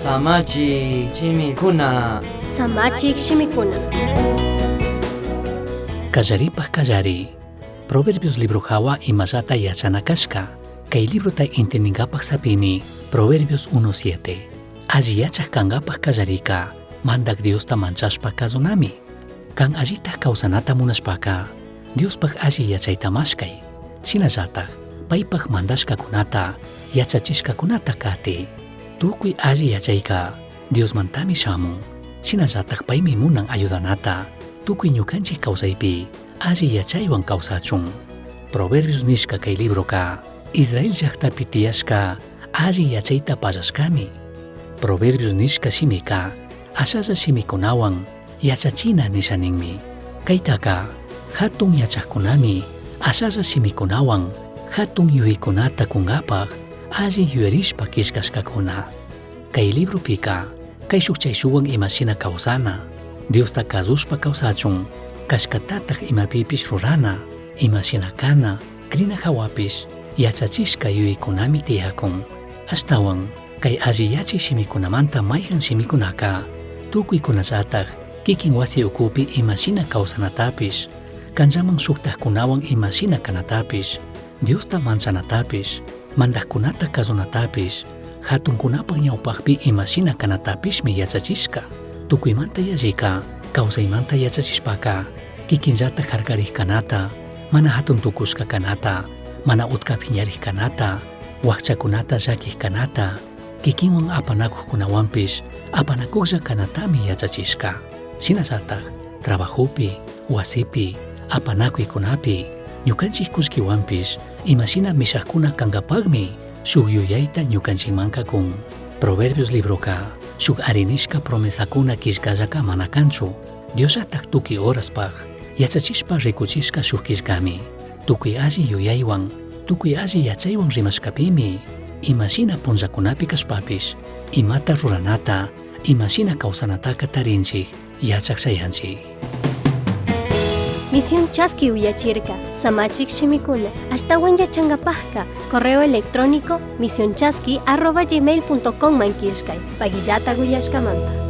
Samachik shimikuna. Samachik shimikuna. Kallaripaj kallari. Proverbios libro hawa imallata yachana kashka. Kay librota intindingapaj sapimi Proverbios 1.7. Alli yachaj kangapaj kallarika, Mandak Diosta manchashpa kazunami. Kan allitaj kawsanata munashpaka, Diospaj alli yachayta mashkay. Shinallataj, paypaj mandashkakunata, yachachishkakunata kati. Tukuy alli yachayka, Diosmantami shamun. Shinallataj paymi munan ayudanata, tukuy ñukanchik kawsaypi, alli yachaywan kawsachun. Proverbios nishka kay libroka, Israel llaktapi tiyashka alli yachayta pallashkami. Proverbios nishka shimika, ashalla shimikunawan yachachina nisha ninmi. Kaytaka, hatun yachakkunami ashalla shimikunawan hatun yuyaykunata kunkapaj alli yuyarishpa killkashkakuna. Kay libropika, kayshuk chayshuwan imashina kawsana, Diosta kazushpa kawsachun, kashkatataj imapipish rurana, imashina kana, krina hawapish, yachachishka yuyaykunami tiyakun. Ashtawan, kay alli yachay shimikunamanta mayhan shimikunaka, tukuykunallataj kikin wasi ukupi imashina kawsanatapish, kanllaman shuktajkunawan imashina kanatapish, Diosta manchanatapish, mandajkunata kazunatapish, hatunkunapaj ñawpajpi imashina kanatapishmi yachachishka. Tukuymanta yallika, kawsaymanta yachachishpaka, kikinllataj harkarik kanata, mana hatun tukushka kanata, mana utka phiñarik kanata, wakchakunata llakik kanata, kikinwan apanakuqkunawanpish apanakuqlla kanatami yachachishka. Shinallataj, trabajopi, wasipi, apanakuykunapi, ñukanchik kullkiwanpish imashina mishakuna kankapakmi shuk yuyayta ñukanchikmanka kun. Proverbios libroka shuk arinishka promesakuna killkallaka mana kanchu. Diosllataj tukuy horaspaj yachachishpa rikuchishka shuk killkami. Tukuy alli yuyaywan, tukuy alli yachaywan rimashkapimi, imashina punllakunapi kashpapish, imata ruranata, imashina kawsanataka tarinchik, yachak chayanchik. Misión Chaski uyachirka, Samachik shimikuna, ashtawan yachangapajka, correo electrónico misionchaski@gmail.com man killkay, pagillata uyashkamanta.